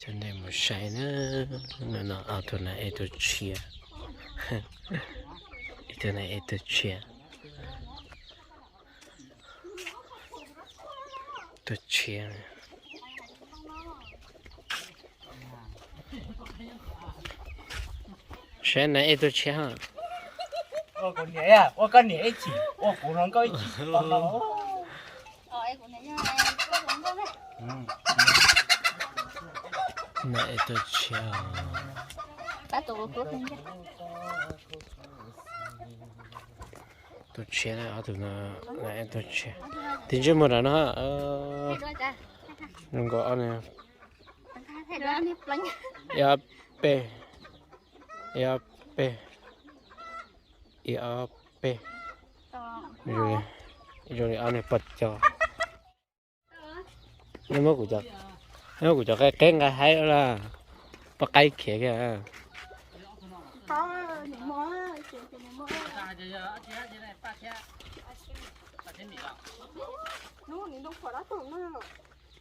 Cov ntej mus saib na, no tus na es tus tshiab, tus na es tus tshiab, tus tshiab. Saib na es tus tshiab. Ua koj niam ib chim, ua kuv hluas nkauj ib chim. Na es tus tshiab. Tus tshiab na, ob tug no, na es tus tshiab. Tig ntsej muag rau no. Zoo nkaus ob, ib ob peb, ib ob peb, ib ob peb. Zoo li ob niag poj cov. Neb muab kuv cov, neb muab kuv cov qe qeb nqa haib ua laj, poj qaib khiav kiag.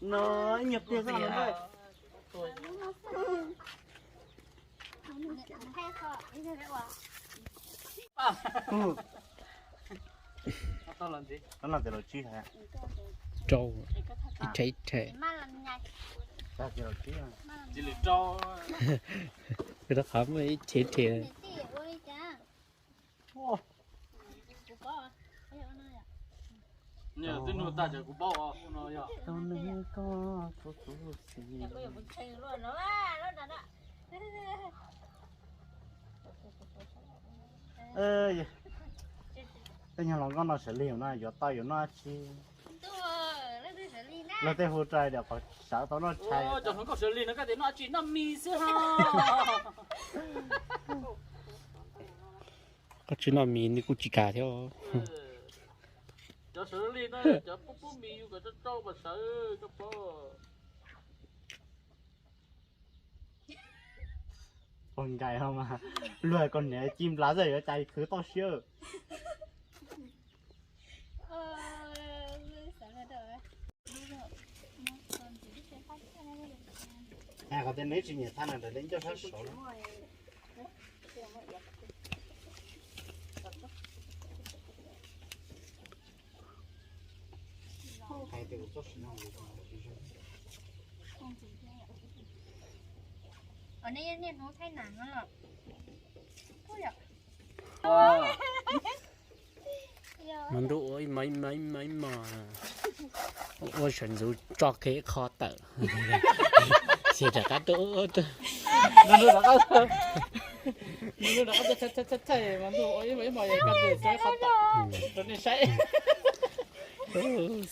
No, ib nyuag pliag xwb los. Rau, ib rhe ib rhe. Kuv rau qhov muaj ib rhe ib rhe. Tej nyuag hluas nkauj no sawv lig no yuav tau yuav noj tsi. Luag tej hu rais diam qhov sawv tau noj tshais. Cov hluas nkauj sawv lig no koj tias noj tsi, noj mis xwb ho. Koj tsis noj mis nws kuj tsis kam thiab. Cov sawv lig no cov pub pub mis yus kom tsau tsau mas sawv koj paub. Ua nkais ho mas luag koj niam ci nplas xwb yuav cas khwv toj siab. Qhov tias neb tsis nyiam thaj no ntawd neb coj sab saud. Hais tias kuv txoj sim no. Ua nej niaj hnub thaij nam no los? Hmo ntuj ua ib mos ib mos ib mos ib mos, ua sawv ntxuv tso kev qho tawm, cia rov qab tuaj. Hmo ntuj rov qab tuaj, hmo ntuj rov qab tuaj thaij thaij thaij, hmo ntuj ua ib mos ib mos yog koj ntxuv tso qho tawm rau nej saib.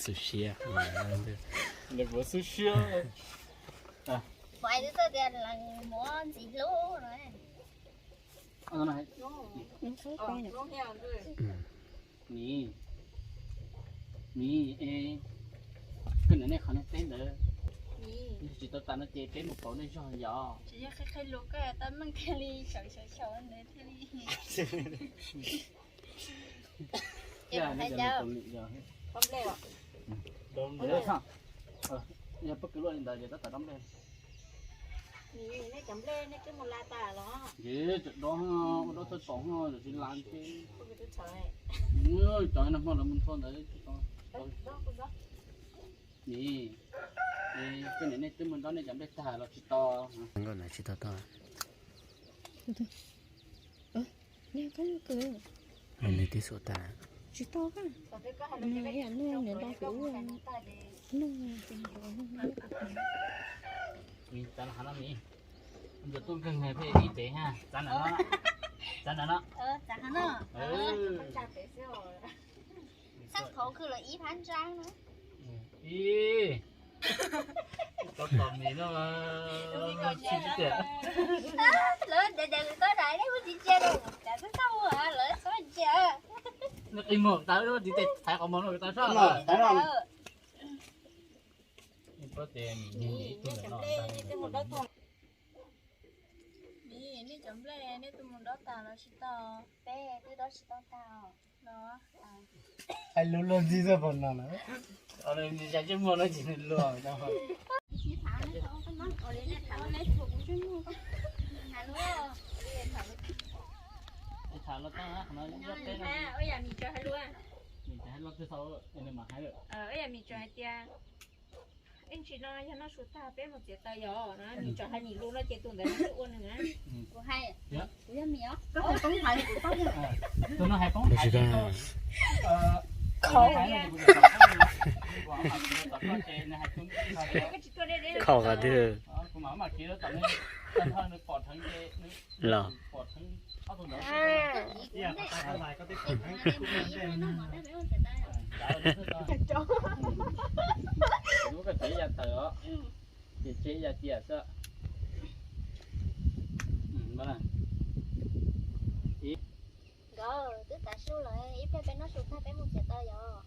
Xub siab, nws puas xub siab. Mus ntxiv hlub no. Mis, mis, koj niam nej qhov nej teb ntawd, tsis tau tas no ces peb mus pauv nej zog yom. Tsis yog qhia qhia lus koj tau meej thiaj li xyaum xyaum xyaum ntawd thiaj li. Yog pob kws luaj li ntawd ces tab tom dob nplej. Nej cov nplej nej twb mus la tas los? Ces cov dob, ua dob thawj tsaus no lawm tsis la thiab. Cov nag hmo lawv mus nthua ntawd tsis tau. Nim, koj niam nej twb mus dob nej cov nplej tag los tsis tau? Tsis tau tau. Nws twb xuas tas. Tsis tau. Nws yam nws nws nrog kuv ua. Nws tsav no, nws tuaj nkeeg peb ib tev ha, tsav ntawm no, tsav ntawm no. Ib, tau tom mis no, tsis tias lawv dev dev tau dais deb kuj tsis cia rau, cas twb tau lawv txhob cia. Nws qi muag tawv tsis tes thaiv qhov muag no tau soj. Nej cov nplej nej twb mus dob tag los tsis tau? Peb twb dob tsis tau tag. Hais lus luag ntxhi xwb pom no na. Nws tsis muag no ces nws luag no. Ib yam mis tso hais tias, ib ntsis no yog noj su tag peb mus txiav taws yom no, mis tso hais mis lus no ces tus ntawd twb ua nws na. Kuv hais, kuv yog mis os. Tus no hais poob hais. Khaum qhov twg los? Lub koj tsev ya taws os, ces tsev ya ciam xwb. Nkawd twb tav su lawm, ib pliag peb noj su tag peb mus txiav taws yom.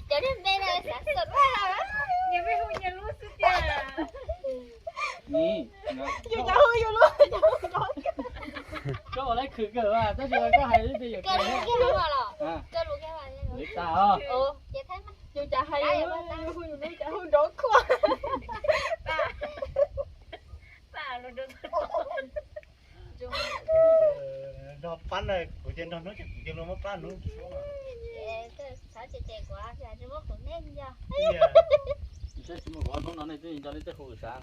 Cov niag me no xav xav lawm. Nyias pheej hu nyias lub xwb tiag. Yus cov hu yus lub, cov hu nrov. Koj ua laib khwv kawg mas, tab sis koj hais lub twg yam kawg lub kiag los? Kawg lub kiag los. Yus cov hais yus lub, yus hu yus lub, cov hu nrov khuaj. Nrog pab na, kuv ces nrog hnub ces kuv cia li muab pab hnub. Tsis muaj kuv ob hnub no nej twb nco nej tej hu sav.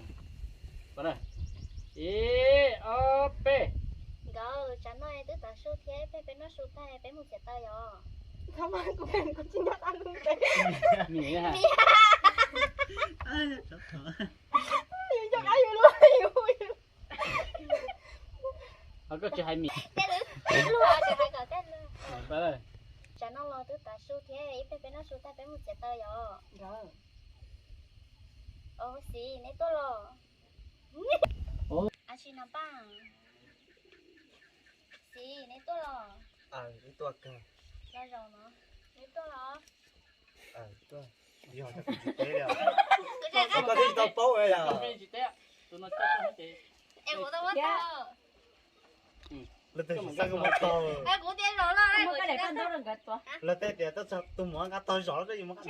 Ib, ob, peb. Nkawd, tsam no twb tav su thiab, peb peb noj su tag peb mus txiav taws yom. Tsis nco lub npe. Yus nco qab yus lub, yus hu yus. Koj tsis hais mis. Tej lub, tej lub, tsis hais kom tej lub. Tsam no los twb tav su thiab, ib pliag peb noj su tag peb mus txiav taws yom. Nkawd. Os, Xis, neb tuaj los? Ab tsi no paj. Xis, neb tuaj los? Los zaum no. Neb tuaj los? Yog kuv tsis teb li. Koj twb tsis tau paub li yom. Es kuv tau muab tau. Lawv tej xyov xav koj muab tau. Kuv tias zaum no. Lawv tej tias tuaj txog tus muam nqa tog zov los yus muab qab.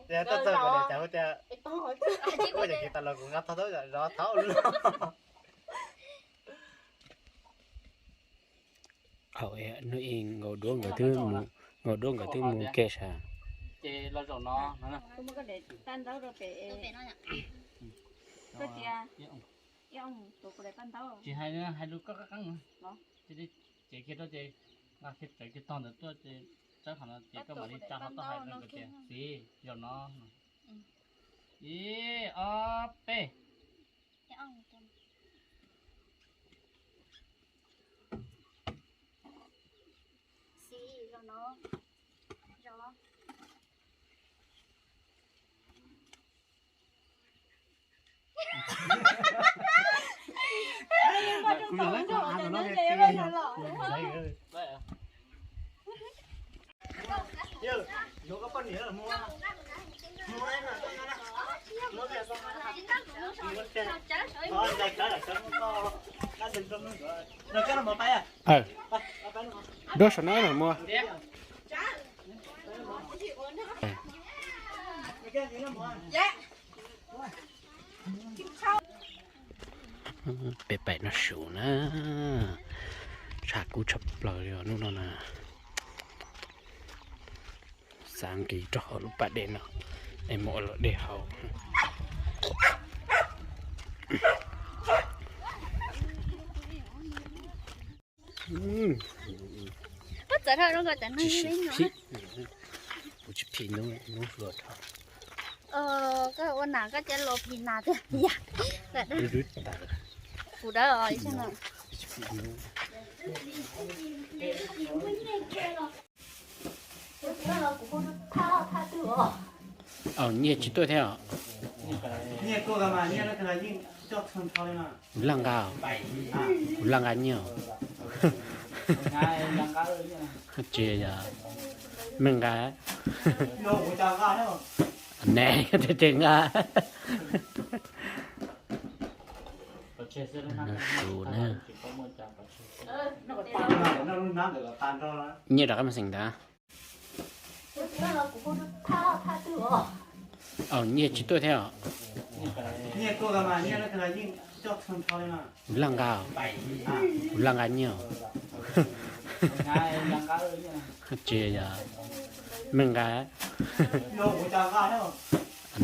Tias tuaj txog kom tias cas tias, kuv tias tas los kuv nqa tog zov thaum ub. Hnub ib nkaus duab nkawd twb mus, nkaus duab nkawd twb mus ke sav. Ces los zaum no. Tsis hais, hais lus koj qab qeeb. Ces li cev kiag rau ces nqa kiag tsawv kiag tog ntawd tuaj ces tsawb qhov no ces koj mam li tsa qhov toj hais rau nkawd tias, Xis, zaum no. Ib, ob, peb. Xis, zaum no. Zaum no. Duab saum no muaj. Peb pais noj su na, tshav kub tshaj plaws li hnub no na. Xav nqis rau hauv lub pas dej no es mus ua luam dej haus. Tsis phim, kuv tsis phim hnub, hnub hluas dhau. Koj ua nas koj cia los phim nas tiag tiag. Kuv dawb os. Nyiaj tsis tuaj thiab os. Kuv laj nqa, kuv laj nqa nyiaj os. Tsis yog, me nqa. Ne, tsis nqa. Nyiaj rov qab mus xeem ntawd. Nyiaj tsis tuaj thiab os. Laj nqa, laj nqa nyiaj. Tsis yog, me nqa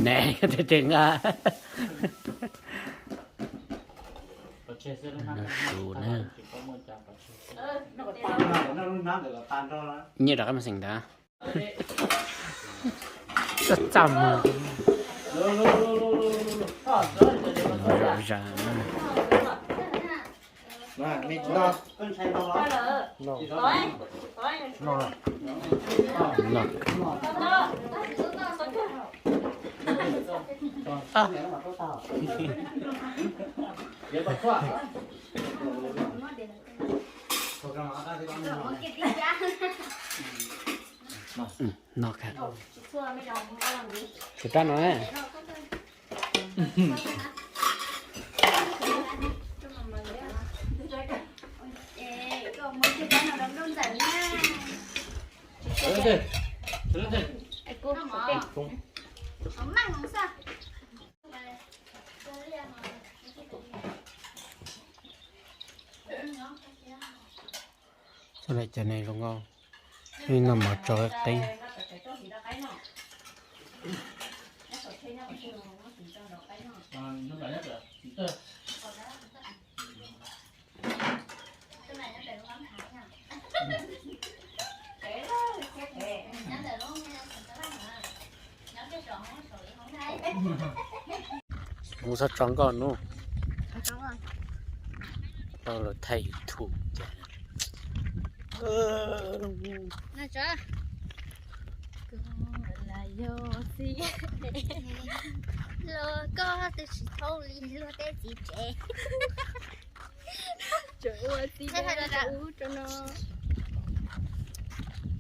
ne, ces nqa. Nyiaj rov qab mus xeem ntawd. Txaj txaj muag. Zom zaws na. Noj. Kuv rab no. Txog lawm cov neeg zoo nkauj, noj mov tso qeeb. Mus txog tso nkoj nub, tau lawv thaij YouTube ces. Luag koj twb tsis thoob li luag tej txiv tsev.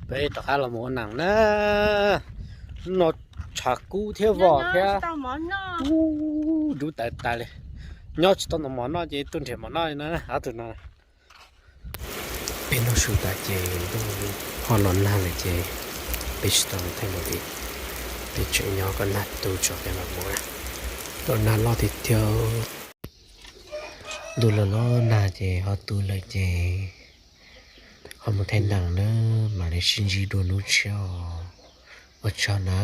Peb rov qab los mus ua neej na. Hnub no tshav kub thiab vog thiab. Ub, dub tas tas li. Nyob tsis tau ntau mov noj ces tuaj nrhiav mov noj li na ob tug no. Peb noj su tas ces ntuj ho los nag lawm ces peb tsis tau thaij mus li. Peb tseem nyob kom nag tu tso peb mam mus. Los nag loj tiag tiag. Ntuj los los nag ces ho tu lawm ces ho mus thaij neej na, mam li sib ntsib dua hnub tshiab os. Ua tsaug na.